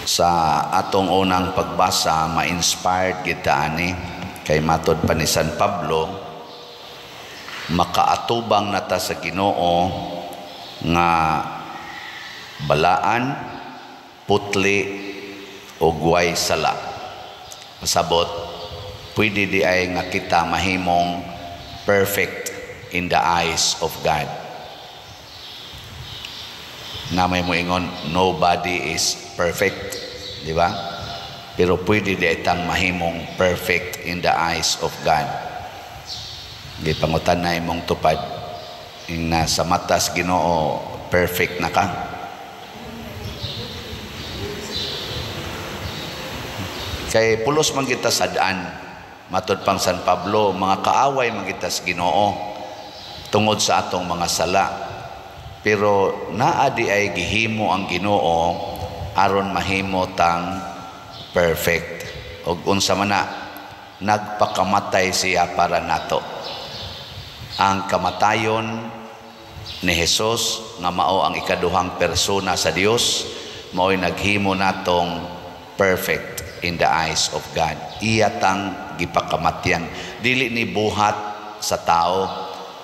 Sa atong unang pagbasa, ma-inspired kita ani kay matod pa ni San Pablo, makaatubang nata sa Ginoo nga balaan, putli ug way sala. Pasabot, pwede di ay nga kita mahimong perfect in the eyes of God. Na may moingon, nobody is perfect, di ba? Pero pwede di itang mahimong perfect in the eyes of God. Di pangutan na imong tupad, ing na sa matas Ginoo, perfect na ka. Kay pulos man kita sad-an, matod pang San Pablo, mga kaaway man kita sa Ginoo tungod sa atong mga sala. Pero naa di ay gihimo ang Ginoo aron mahimo tang perfect. Og unsa man na, nagpakamatay siya para nato. Ang kamatayon ni Jesus nga mao ang ikaduhang persona sa Dios, mao'y naghimo natong perfect in the eyes of God. Iya tang gipakamatyan. Dili ni buhat sa tao,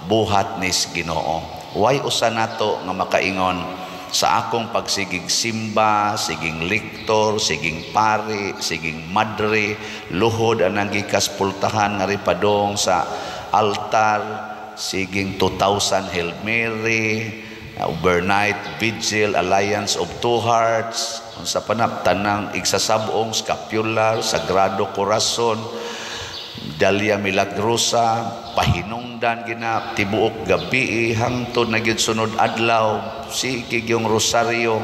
buhat ni Ginoo. Way usa nato nga makaingon sa akong pagsigig simba, siging liktor, siging pari, siging madre, luhod anang gikas pultahan nga ripadong sa altar, siging 2000 Hail Mary, overnight vigil, alliance of two hearts, unsa pa na tanang igsasabong, scapular, sagrado corazon, Dalia Milagrosa, pahinungdan gina tibuok gabi hangtod na gyud sunod adlaw, sige yung rosaryo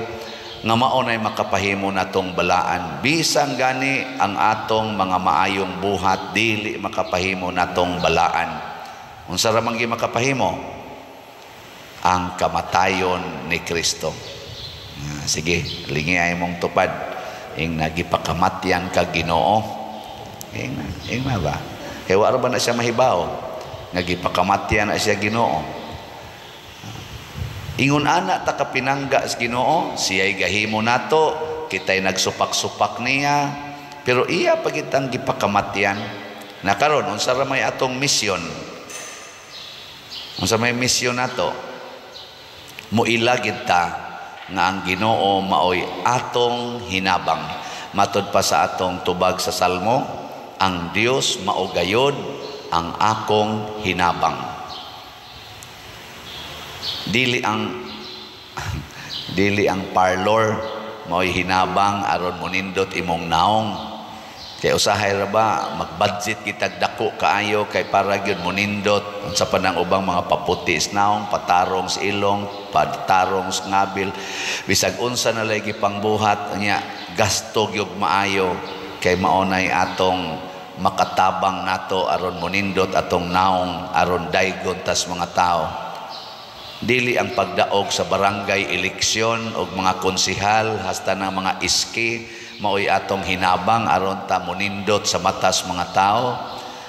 nga mao nay makapahimo natong balaan. Bisan gani ang atong mga maayong buhat dili makapahimo natong balaan. Unsa ra man gyud makapahimo? Ang kamatayon ni Kristo. Sige, lingi ay mong tupad ing nagipakamatyan ka Ginoo. Ing na ba? Kaya wala ba na siya mahibaw? Nagipakamatyan na siya Ginoo. Ingon ana ta kapinangga sa Ginoo, siya'y gahimo nato, kita'y nagsupak-supak niya, pero iya pagitang gipakamatyan. Na karon unsa ra may atong misyon? Unsa may misyon nato? Muila gid ta nga ang Ginoo maoy atong hinabang. Matod pa sa atong tubag sa Salmo, ang Dios mao gayod ang akong hinabang. Dili ang parlor mao'y hinabang aron monindot imong naong. Kay usahay ra ba mag-budget kitag dako kaayo kay para gyud monindot unsa pa nang ubang mga paputi sa naong, patarong sa ilong, patarong sa ngabil, bisag unsa na lay gipangbuhat nya gasto gyud maayo kay mao nay atong makatabang nato aron monindot atong naong, aron daygon tas mga tao. Dili ang pagdaog sa barangay eleksyon og mga konsehal hasta ng mga iski maoy atong hinabang aron ta monindot sa matas mga tao.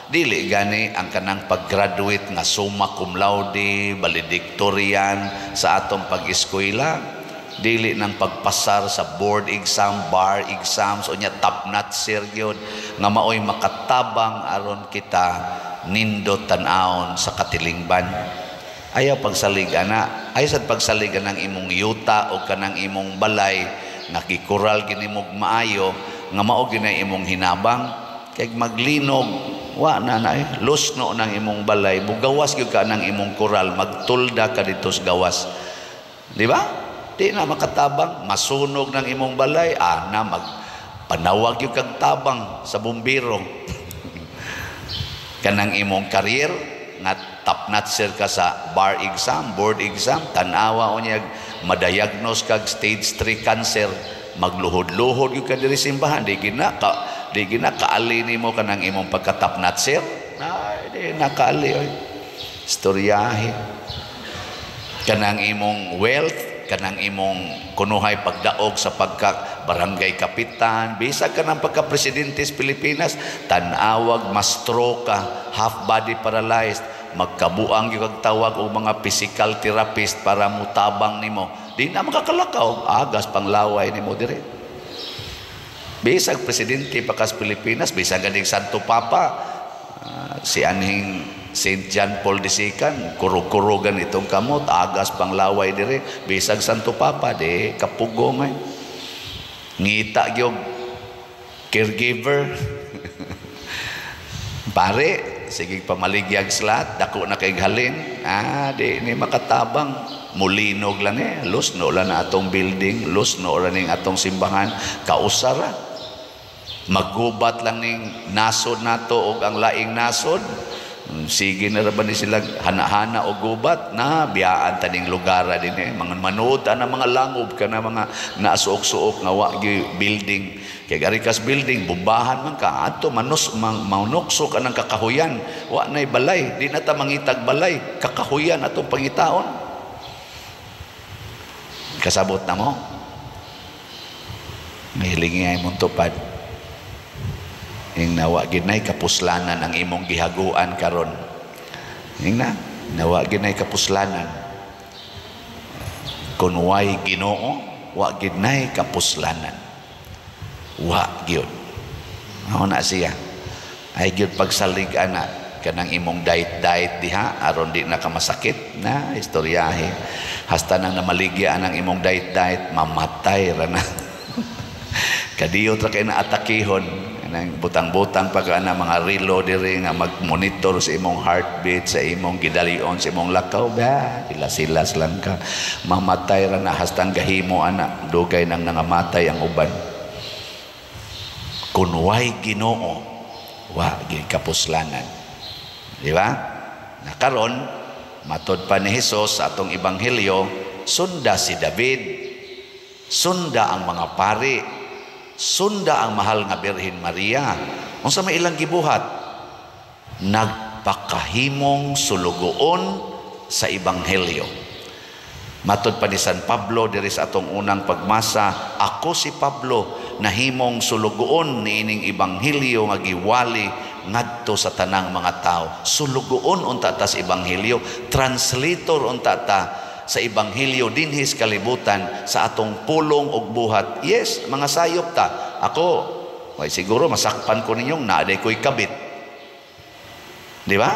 Dili gani ang kanang pag-graduate nga summa cum laude, valedictorian sa atong pag-eskwela. Dili nang pagpasar sa board exam, bar exams, o nya top notch sir gyud nga maoy makatabang aron kita nindot tan-awon sa katilingban. Ayaw pagsalig ana, ayaw sad pagsalig anang imong yuta o kanang imong balay nga gikural gini mog maayo nga mao gyud imong hinabang. Kay maglinog wa na na lusno nang imong balay, mugawas gyud ka nang imong kural, magtulda ka dito sa gawas. Di ba? Di na makatabang, masunog ng imong balay, na magpanawag yung kag tabang sa bumbiro. Kanang imong career, nga top notcher ka sa bar exam, board exam, tanawa o niya, madiagnose kag stage 3 cancer, magluhod-luhod yung ka diri simbahan, di gina kaali nimo kanang imong pagka top notcher, na di nakaali oy. Istoryahe. Kanang imong wealth, kanang imong kunuhay pagdaog sa pagka barangay kapitan, bisag kanang pagka presidente sa Pilipinas, tan-awag ma-stroke ka, half body paralyzed, magkabuang gyud kag tawag og mga physical therapist para mutabang nimo. Di na makakalakaw, agas panglaway nimo dire. Bisag presidente pa kas Pilipinas, bisag ganing Santo Papa, si anhing Saint John Paul II, kurog-kurugan itong kamot, agas panglaway dire, bisag Santo Papa, di kapugong ay. Ngita gyud caregiver. Pare, sige pamaligyag slat, dako na kay halin. Di ni makatabang. Mulinog lang eh. Lusno lang na atong building, lusno lang ning atong simbahan, kausara. Magubat lang ning nasod nato og ang laing nasod. Sige na ra ba ni sila hana-hana og gubat na biyaan taning lugar din eh. Mga manood na mga langob ka na mga naasuok-suok nga wa building. Kay garikas building bubahan man ka adto manus manukso ka ng kakahuyan. Wa nay balay, di na ta mangitag balay, kakahuyan atong pangitaon. Kasabot na mo. Mahilingi ay mong tupad. Ing nawa ginay kapuslanan ang imong gihaguan karon. Ing na nawa ginay kapuslanan. Kun way Ginoo, wa ginay kapuslanan. Wa gyud. Mao na siya. Ay gyud pagsalig ana kanang imong diet-diet diha aron di na ka masakit na istoryahe. Hasta nang namaligya ang imong diet-diet, mamatay ra na. Kadiyot ra kay na atakihon. Kanang butang-butang pa ka na mga relo diri nga mag-monitor sa imong heartbeat, sa imong gidalion, sa imong lakaw ba, silas lang ka. Mamatay ra na hastang gahimo ana, dugay nang nangamatay ang uban. Kun way Ginoo, wa gyud kapuslanan. Di ba? Na karon matod pa ni Hesus sa atong ebanghelyo, sunda si David, sunda ang mga pari, sunda ang mahal nga Birhen Maria. Unsa may ilang gibuhat? Nagpakahimong sulugoon sa ebanghelyo. Matod pa ni San Pablo diri sa atong unang pagmasa, ako si Pablo nahimong sulugoon niining ebanghelyo nga giwali ngadto sa tanang mga tao. Sulugoon unta ta sa ebanghelyo, translator unta ta sa ebanghelyo dinhi sa kalibutan sa atong pulong ug buhat. Yes, mga sayop ta. Ako, ay siguro masakpan ko ninyong naaday ko'y kabit. Di ba?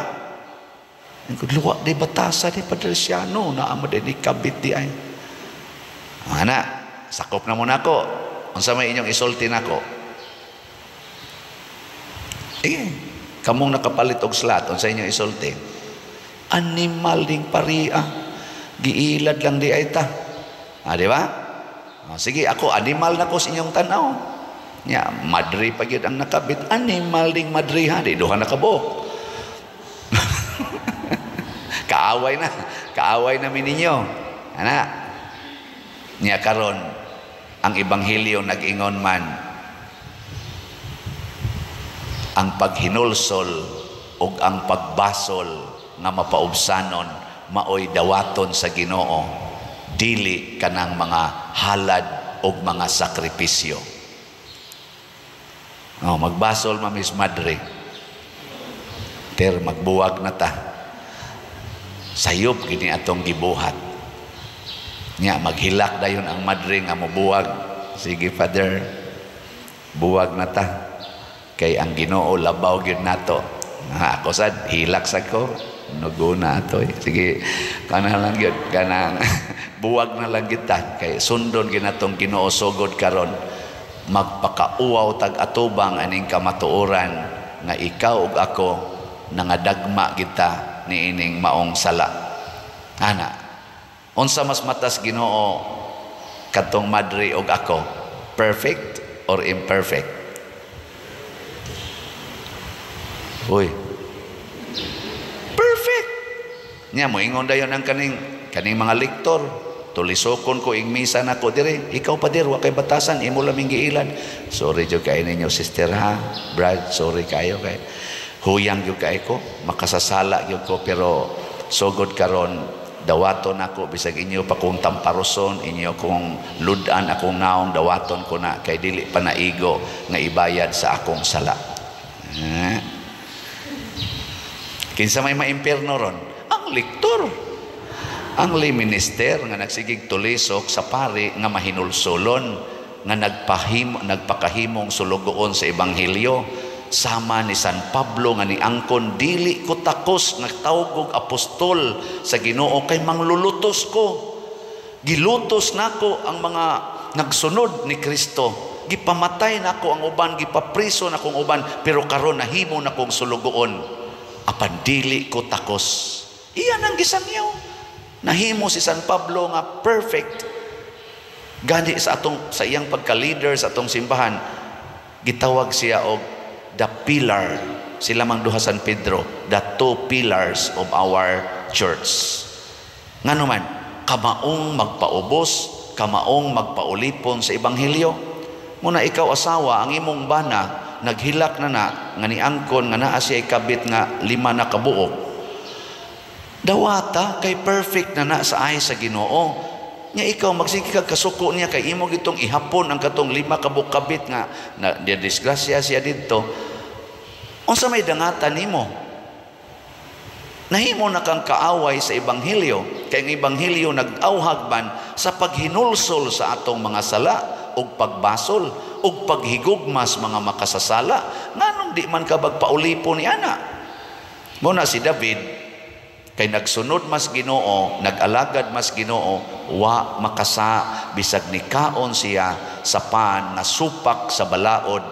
Luwa di batasa ni Padre Siano, naa mo ni kabit di ay. Ana, sakop na muna ako. Unsa may inyong isulti nako? Eh, kamong nakapalit og slat, unsa inyong isulti? Animal ding paria. Giilad lang di ay ta. Di ba? Sige, ako animal na ko sa inyong tanaw. Nya, madre pa gyud ang nakabit. Animal ding madre ha, di duha nakabuok. Kaaway na. Kaaway na mi ninyo. Ana. Nya karon ang ebanghelyo nag-ingon man ang paghinulsol ug ang pagbasol nga mapaubsanon maoy dawaton sa Ginoo, dili kanang mga halad ug mga sakripisyo. Oh, magbasol mamis madre. Ter magbuwag na ta. Sayop gini atong gibuhat. Nya maghilak dayon ang madre nga mobuwag. Sige Father, buwag na ta. Kay ang Ginoo labaw gyud nato. Ako sad hilak sad ko. Nuguna ato. Sige, kana lang gyud kanang buwag na lang kita kay sundon ginatong Ginoo sugod karon. Magpakauwaw tag atubang aning kamatuoran nga ikaw ug ako nangadagma kita niining maong sala. Ana, unsa mas matas Ginoo katong madre ug ako, perfect or imperfect? Uy, perfect. Nya moingon dayon ang kaning mga lektor, tulisokon ko ing misa nako dire, ikaw pa dir wa kay batasan, imo laming giilan. Sorry jud kay ninyo sister ha, Brad, sorry kayo kay huyang jud kay ko, makasasala jud ko, pero sugod karon dawaton ako bisag inyo pa kong tamparoson, inyo kong ludan akong naong, dawaton ko na kay dili pa naigo nga ibayad sa akong sala. Kinsa may maimpierno ron? Ang lektor. Ang lay minister nga nagsigig tulisok sa pari nga mahinulsulon. nga nagpakahimong sulugoon sa ebanghelyo, sama ni San Pablo nga niangkon, "Dili ko takos nga tawgog apostol sa Ginoo kay manglulutos ko. Gilutos nako ang mga nagsunod ni Kristo. Gipamatay nako ang uban, gipapriso nakong uban, pero karon nahimo nakong sulugoon. Apan dili ko takos." Iyan ang gisangyaw. Nahimo si San Pablo nga perfect. Gani sa iyang pagka-leader sa atong simbahan, gitawag siya og the pillar. Sila mang duha San Pedro, the two pillars of our church. Ngano man, kamaong magpaubos, kamaong magpaulipon sa ebanghelyo. Muna ikaw asawa, ang imong bana naghilak na na nga niangkon nga naa siya ikabit nga lima na kabuok. Dawata kay perfect na na sa ay sa Ginoo. Nya ikaw magsige kag kasuko niya kay imo gitong ihapon ang katong lima ka kabit nga na disgrasya siya didto. Unsa may dangatan nimo? Nahimo na kang kaaway sa ebanghelyo, kay ang ebanghelyo nag-awhag man sa paghinulsol sa atong mga sala ug pagbasol ug paghigugmas mga makasasala. Nganong di man ka magpaulipon ni ana? Mo na si David kay nagsunod mas Ginoo, nag-alagad mas Ginoo, wa makasa bisag nikaon siya sa pan nga supak sa balaod,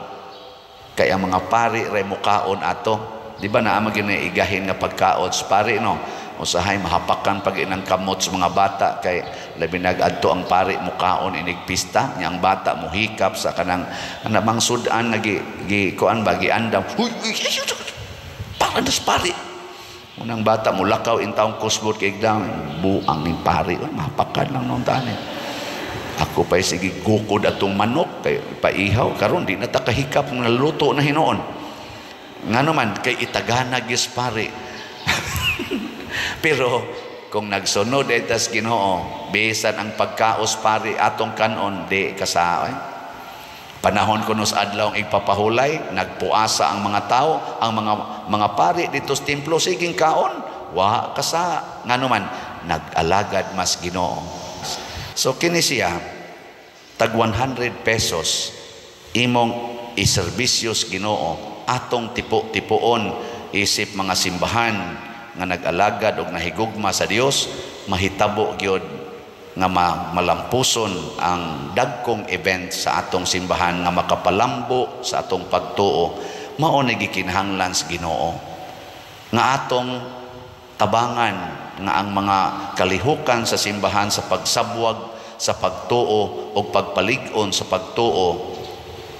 kay ang mga pari ray mukaon ato. Di ba naa man gyud igahin nga pagkaon sa pari, no? Usahay mahapakan pag inang kamot sa mga bata kay labi nag-adto ang pari mukaon inig pista, nya ang bata muhikap sa kanang ana mang sudan nga gi, gi kuan ba, giandam. Huy, para das pari. Unang bata mulakaw in taong kusgot kay igdang buang ning pari, mahapakan lang noon tani. Ako pa'y sige gukod atong manok kay paihaw karon di na ta kahikap nga naluto na hinuon. Ngano man kay itagana gyud pare. Pero kung nagsunod ay tas Ginoo, bisan ang pagkaos pare atong kanon di kasaoy. Panahon kuno sa adlaw ang igpapahulay, nagpuasa ang mga tao, ang mga pari dito sa templo siging kaon, wa kasa. Ngano man nag-alagad mas Ginoo. So kini siya tag 100 pesos imong iserbisyo sa Ginoo, atong tipo-tipuon isip mga simbahan nga nag-alagad og nahigugma sa Dios, mahitabo gyud nga malampuson ang dagkong event sa atong simbahan nga makapalambo sa atong pagtuo. Mao ni gikinahanglan sa Ginoo nga atong tabangan nga ang mga kalihukan sa simbahan sa pagsabwag sa pagtuo o pagpalig-on sa pagtuo,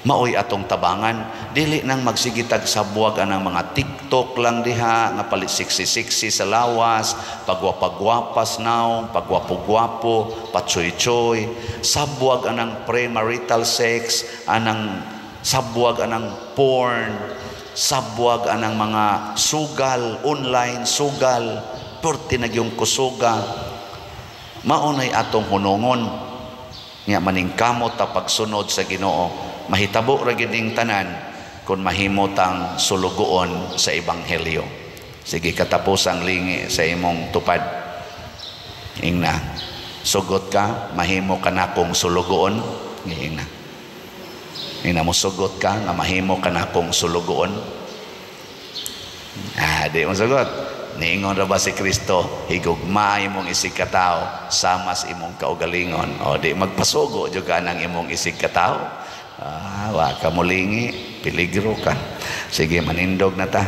maoy atong tabangan. Dili nang magsigitag sabwag anang mga TikTok lang diha nga palit siksi-siksi sa lawas, pagwapagwapas naw, pagwapo-gwapo, patsoy-choy, sabwag anang premarital sex, anang sabwag anang porn, sabwag anang mga sugal, online sugal, perti na yung kusuga. Maunay atong hunungon nga maningkamot ta pagsunod sa Ginoo. Mahitabo ra gyud ning tanan kung mahimo tang sulugoon sa ebanghelyo. Sige, katapusang lingi sa imong tupad. Ingna, sugot ka, mahimo ka nakong sulugoon. Ingna. Ingna, musugot ka nga mahimo ka nakong sulugoon. Ah, di mo sugot. Niingon ra ba si Kristo, higugma imong isig katawo sama sa imong kaugalingon? O di magpasugo jud ka ng imong isig katawo. Ah, wa ka mulingi, peligro ka. Sige, manindog na ta.